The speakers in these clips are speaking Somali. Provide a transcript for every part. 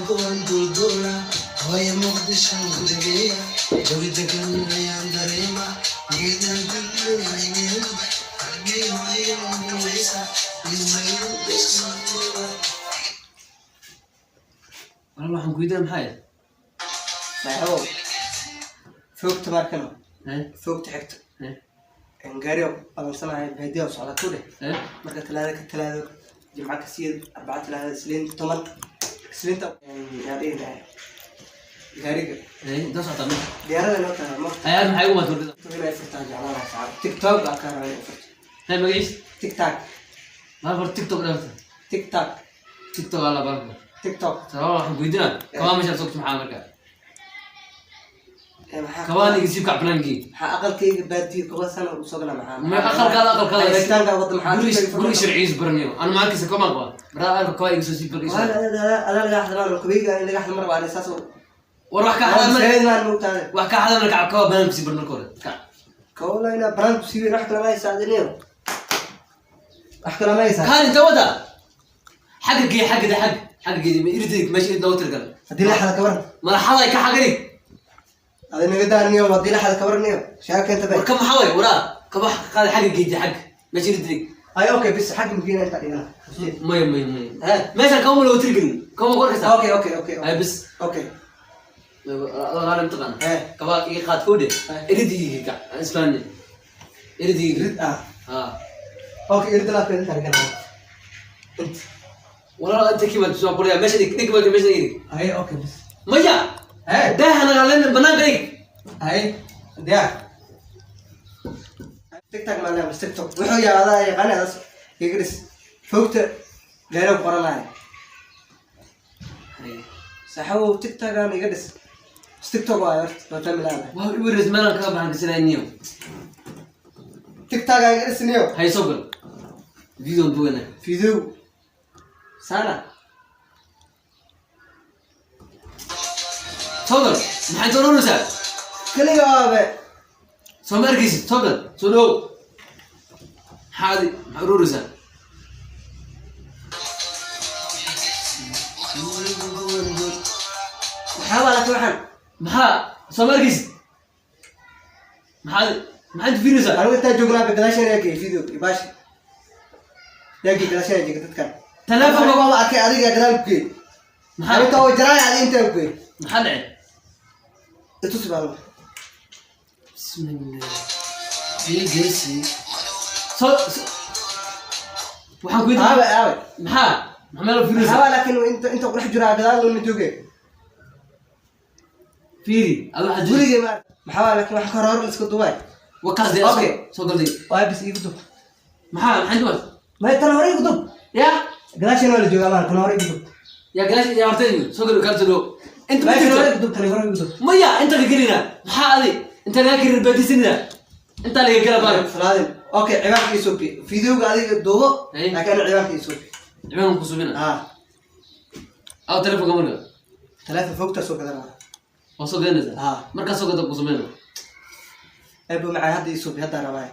Waan duulduula hooyo Muqdisho degeya, jawi degan ayaan dareema. Walaal, waxaan ku weydiinaa maxaa yahay? Saaxiibow, foogta markano. Eh? Foogta xigta. Eh? Gaariga balansanahay, baadiya u socda ku dheh. Eh? Marka talaada ka talaado, jimca ka siyeed, arbaca, talaada, isniin, 10, isniinta yaa dhihi lahay gaariga. Eh, inta socotaa marka? Diyaarada noo tahay marka. Hayaad maxay ugu maad? Inay furtaan jeclaan lahaa saacad TikTok aa kaa rabaa inay furto. Hay, magaciis? TikTok. Maal hor TikTok dhaafta. TikTok. TikTok alla barka. TikTok. Sabab waxaan ku weydiinaa, kabaa meesha soo maxaa marka? Ee, maxaa? Kabaa niga siib kac banaankii. Maxaa aqalkayga baadiyo kaba sana u soo galaa maxaa? Ma aqalkaada aqalkaada. Haystaanka wadda maxaa? Guriga guriga sharciyiis baranayo ana maalinkiisa kamaan qabaa maraa arka kabaa iga soo siib barkiisa. Adaa laga xadmaan kabeyga, in laga xadmaan rabaa saas. War wax ka xadaa marka. Maan moogtaade. Wax ka xadaa marka, kabaa banaanku sii bar marka hore kac. Kawla inaa banaanku siiwey, wax kale ma haysaa adiniyo, wax kale ma haysaa. Kaan inta wada xagga gee, xagga de, xagga xagga geedi ma irdid meesha irid loogu talagalay. Haddii la xada kabaran. Madaxada ka xagga dhig. Adi naga daaniyo, haddii la xada kabaran niyo shaaka keenta bay. War ka maxaa way waraa kaba qaada, xagga geedi, xagga meesha irid dhig. Ay, okay, bis xagga mugiina inta dhigana. Maya maya maya. Eh? Meeshaan kaba ma loogu talagelin, kaba ma korkaysaa. Okay. Ay bis. Okay. Adoo mataqaana. Eh. Kaba iga qaad kowdhe. Eh. Irid iga kac isfahanne, irid iga. Irid ah. Ha. Okay, irid laabka inta dhigana inta. Walaal, inta kiimaad soo qoraya meesha dhig, dhig marka meesha dhig. Ay, okay, bis. Maya. Eh. Daaha naga leen, banaanka dhig. Ay, diyaar. TikTok ma leeyahay TikTok wuxuu yahay adaa yaqaan, adaas iga dhis fogta gaariga ku qoranaya. Saaxiibow, TikTok-aan iga dhis. TikTok waayo horta waa fahmi lahayd. Waa iwiris meelaan kaga baxan kasinayniyo. TikTok-aan iga dhis niyo. Hay, soo gal videon duwana. Video sana. Soo gal, maxay dooranaysaa? Kaliga waabe. Soo ma arkaysid? Soo gal, soo dhow, maxaa adi maxaa ururaysaa? Maxaa waa laakiin waxaan? Maxaa soo ma arkaysid? Maxaa adi maxaa inta fiirinaysaa? Anigu intaa joognaa gadaashan yaa geeyay video ibaashi, yaa geeyay gadaashan, yaa geeyay dadkan. Telefoonka. Waaba arkay adiga gadaal ku geeyay. Maxaa? Inta oo jaraay adiga intaa ku geeyay. Maxaa dhacay? Itusi baa. Bismillah, geesi soo waxaan ku weydiin. Aabe, aabe. Maxaa maxaa meel fiirinaysaa? Maxaa waa laakiin inta qurux jiraa gadaal looma joogay. Fiiri adu waxaad Weligay ma maxaa waa laakiin wax ka hor hor iska duubay. Wakaas dee. Okay. Soo galday. Waa bis, igu dub. Maxaa maxay dumas? Ma tan hore igu dub. Ya. Gadaashan waa la joogaa maan, tan hore igu dub. Yaa galaash yaa hortayda soo gal, kala soo dhow inta ma Ma tan jirto. hore igu dub, tan hore igu dub. Maya, inta ka gelina maxaa adi inta laga gelin baadisanina inta laga gela baan. Falaadin, okay, ciwaanka ii soo bi videoga adiga duubo. Hey. Laakiin ana ciwaanka ii soo bi. Cibaanka ku subina. Ah. Aw telefonka marka? Telefoon fogta soo gadanaa. Waa soo gadanaysaa? Ah. Markaa soo gada ku subina. Eebo macaan, hadda ii soo bi, hadda rabaa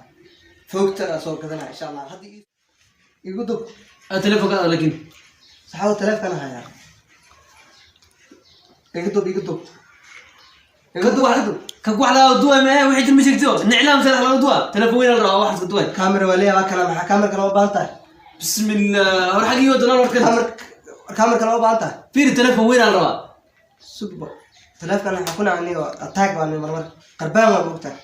fogta soo gadanaa insha Allah, hadda igu dub. Aw telefonka laakiin? Saxaabo, telefonkana hayaa, igu dub, igu dub, igu dub, igu dub. Kan ku wax laga duwa ma wixii jir ma jirto niclaam sala laga duwa, telefon weyn la rabaa wax iska duwa. Camera waa leeyahay, waa kana. Maxaa camera kale u baahan tahay? Bismillah, hor xagii wadana warkan. Camera, camera kale u baahan tahay. Fiiri, telefon weyn la rabaa. Sugbo, telefonkan waxaa ku nacani oo attack baa marmar qarbaan waa moogtahay.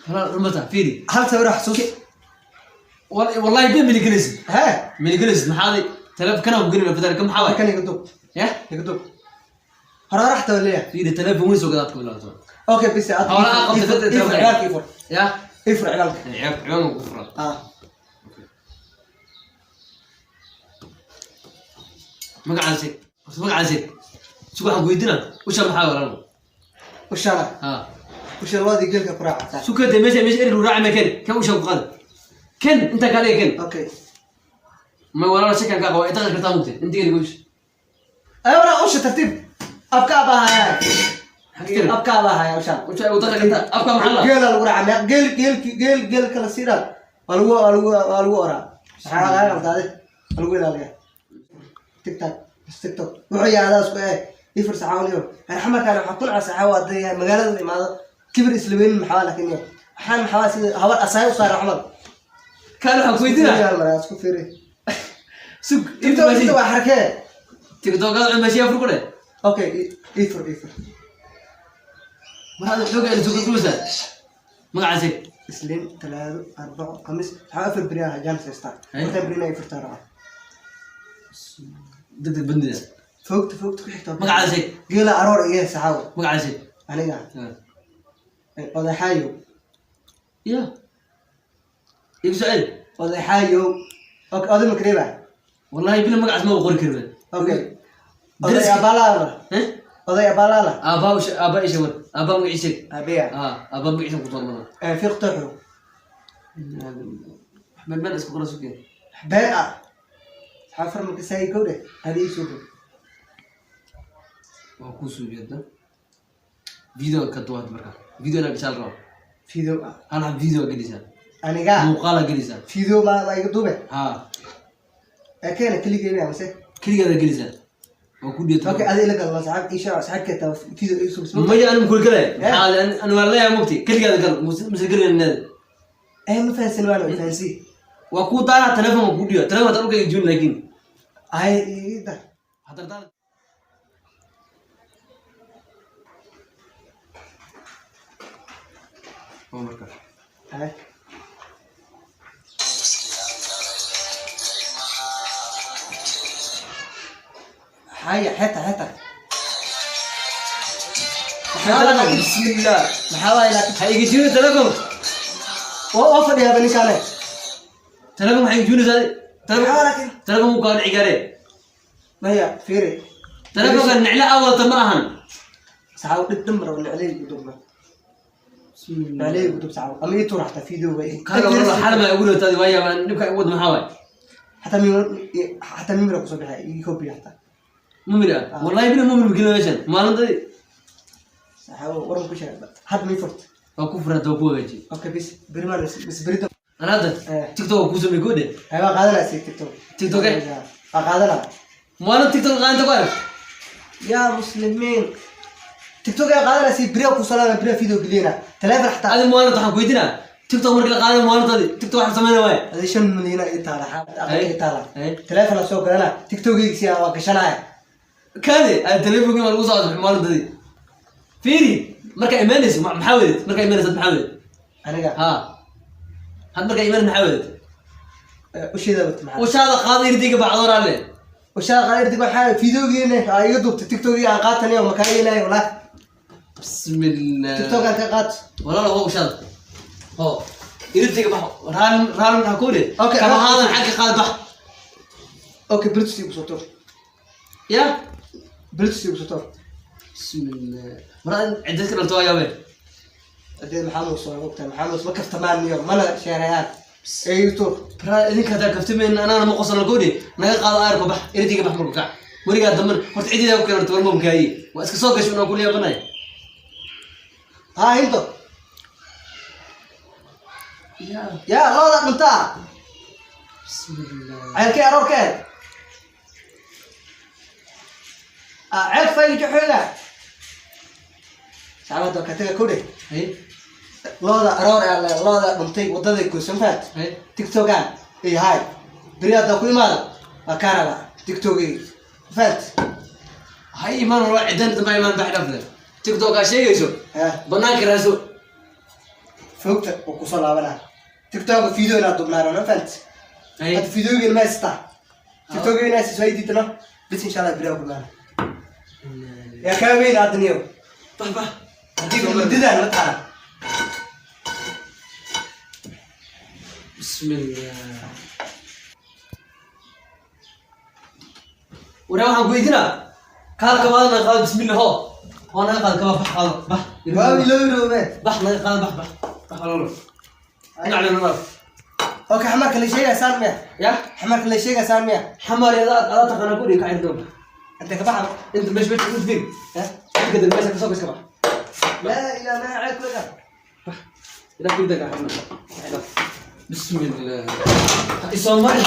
Walaal, rumata fiiri. Hal sawir oo xasuus. Wallahi been miligelis. Hee. Miligelis maxaa telefon kana ku gelina fadal kan maxaa waay? Kan igu dub. Ya. Igu dub, hore hore xataa waa leeyahay. Fiiri, telefon weyn soo gadaad ku bilaabato. Okay, bis aad. Hawlaha qabta ifur telefon. Ciwaanka ifur. Ya. Ifur ciwaanka. Ciyaar ciwaan ku furan. Ah. Magacaasi magacaasi sugu waxaan ku weydiina usha maxaa walaal? Ushana? Ha. Usha loodii geelka ku raacata. Sukade meesha meesha erig raaci ma ken kan usha ku qaada ken inta kale ken. Okay. Ma walaal shakan ka qabo inta kartaa mugtay inta geli usha. Ay wara usha tartiib afka baa hayaa. Xagtira. Afka baa hayaa usha. Usha ay wada kartaa afka maxaa la Geela lagu raaca geel geel geel geel kala siiraa waa lagu oraa, maxaa laga qaldaade, waa lagu ilaaliyaa. TikTok TikTok wuxuu yahay adaas ku ifur saxaawliyo xamarkaan waxaa ku nacaa saxaawo hadday magaalada la imaado kibir isla weynin maxaa laakiin iyo waxaan maxaa sida habar asaay u saara camal. Kaan waxaan ku weydiinaa. Maraa isku fiiri. Sug. TikTok inta waa xarkee. TikTok-aada cunmashiya fur ku dheh. Okay, ifur ifur. Mar hada xooga ila soo gurguraysaa magacaasi. Isliin, talaado, arbaco, khamiis, waxaa afar beri ah jaanis haystaa. Intaan berina ay furtaa rabaa. Degdeg badnida. Foogta foogta ku xigta. Magacaasi. Geela aroor iyo saxaawo. Magacaasi. Aniga odaxaayo. Ya igu soo celi. Odaxaayo. Okay, oday makreeba. Wallahi bila magacaas ma qori karin. Okay, oday abalaala. Eh? Oday abalaala. Aabaa aabaa isha war aabaa magaciisa. Abeya. Ah, aabaa magaciisa ku toormada. Fiiq toxo. Meel meel isku qora sugeen. Been ah saxaawo farmalka saagi kowdhe adii soo dhow. Waa kuu suubiyadda video ka duwaad marka video na gashaal rabo. Video ah. Hal hal video gelisaa. Aniga muuqaala gelisaa. Video ma iga duube? Ha. Ee keena keligeyna mase? Keligaada gelisaa waa ku dhiyato. Okay, adi ila galno saxaab isha saxaabkeeta taa video isu soo. Maya anu kul kale maxaa anu waa leeyahay mugti keligaada gal mise gelinaada. Ma fahansan waana fahansi. Waa kuu daaraa telefoon waa kuu dhiyo telefoon haddaan dhulka iga jibin laakiin ay ida haddana daar. Waa marka. Ay haya xeta xeta. Bismillah. Maxaa waaye laakiin? Ha iga jibin telefoon. Waa fadhiyaa ninkaane. Telefoon maxay iga jibinaysaa? Maxaa Telefoon laakiin? Telefoon wuu kaa dhici gaaree. Maya fiiri. Telefoonka nicla awalta ma ahan. Saxaawo dhib dhan rabo nicley gudubna nicley gudub saxaawo ama ii tuur xataa videoga. Kaaga walala xalma ugu dhawtaadi waa yaabaan dhibka ugu wad maxaa waaye? Xataa mimira kusoo baxay ii copy xataa. Mumir ah wallahi bila mumir magelo meeshan maalintadii. Saxaawo waran ku sheeg had mii furta. Waa ku furan waa ku hagaajiyey. Okay, bis berimaan bis berito. Ana hadda Eh. TikTok waa kuu sameeyey goodhe. Hay waa qaadanaa si TikTok. TikTok, eh? Waa qaadanaa. Maalin TikTok qaadanta ku arag. Yaa muslimiin TikTok ayaa qaadanaa si beriya ku salaana beriya video geliyana taleefon xataa. Adi maalinta waxaan ku weydiinaa TikTok markii la qaaday maalintadii TikTok waxaan sameynaa waaye. Adi 5 milyan ii taala aqalka ii taala. Eh. Taleefon la soo gadanaa TikTokayga si waa gashanaya. Kaadi adi telefonkii maa lagu soo asbaxay maalintadii fiiri markaa imaanayso maxaa weydid markaa imaanayso maxaa weydid? Aniga? Ha had markaa imaanayso maxaa weydid? Usheeda wata maxaa? Ushaada qaada irdayga bacdo raalle. Ushaada qaada irdig waxaa videogiina aa iga duubtay TikTokii aan qaatanayo makaa yeelayo walaa. Bismillah. TikTok aan ka qaato. Walaal hoo ushaada hoo irdayga bax raal raal maxaa ku dhe. Okay, kaba haadan xagga qaad bax. Okay, bluetooth igu soo tuur. Ya. Bluetooth igu soo tuur. Bismillah mar cidad ka dhalto waa yaabee. Hadee maxaa soo ogtahay maxaa ma kaftamaan iyo mana sheerayaan ee igu tuur. Braa idinka hadaa kaftameen anaana ma qosan lagoodhe naga qaado aarko bax irdayga bax marku kac weligaa damban horta cididaa ku keenarta war mamkaayi waa iska soo gasho unaan kula yaabanay. Ha hinto. Yaa looda dhuntaa. Bismillah. Ceelkee aroorkee ah ceel fayga joxooga saxaabada waa ka taga kudhe. Hay. Looda aroor ee looda dhuntay wadaday goysan fahat. Hay. TikTokan iyo hay beri haddaa ku imaada waa kaa rabaa TikTokayga fahat. Hay imaan walaa cidan dambe imaan bax dhafle TikTok aa sheegayso. Banaanka raaso. Fogta oo kusoo laabanaa TikTok video inaad dubnaarano fahat. Hay. Hadda videogeena ma haysataa TikTokayga inaa soo diidano bis insha Allah beri ku imaana yaa kaa weyn hadda niyo. Bax bax. Haddii muddadaan ma taala. Bismillah waraa waxaan ku weydiinaa kaal kabaada naga qaado bismillah hoo hoo naga qaado kaba bax qaado bax. Waa ilowroobe. Bax naga qaado bax bax bax walaalo dhinac lena dhaaf. Okay, xamarka la sheegaya saan miya? Ya. Xamarka la sheegaya saan miya? Xamaar adaa adaa taqaanaa ku dhihi ka ciri doonta. Inta ka baxa. Inta meesha meesha u fiir. Eh? Inta kadib meesha kasoo gash ka bax. Laa ilaa maa ceeb laga. Ilaa ku daga xamar bismillah isoo mari.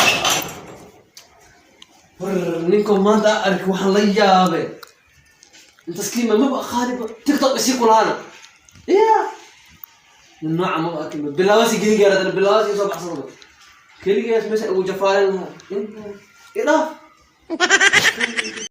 War ninkan maanta aan arkay, waxaan la yaabay intaas kiima maba aqaaniba. TikTok isii kulaana ya nin nooca maba arkin. Bilaawasi geli gaara, bilaawasi soo baxsanaba keligaas meesha ugu jafaaren lahaa idhaaf.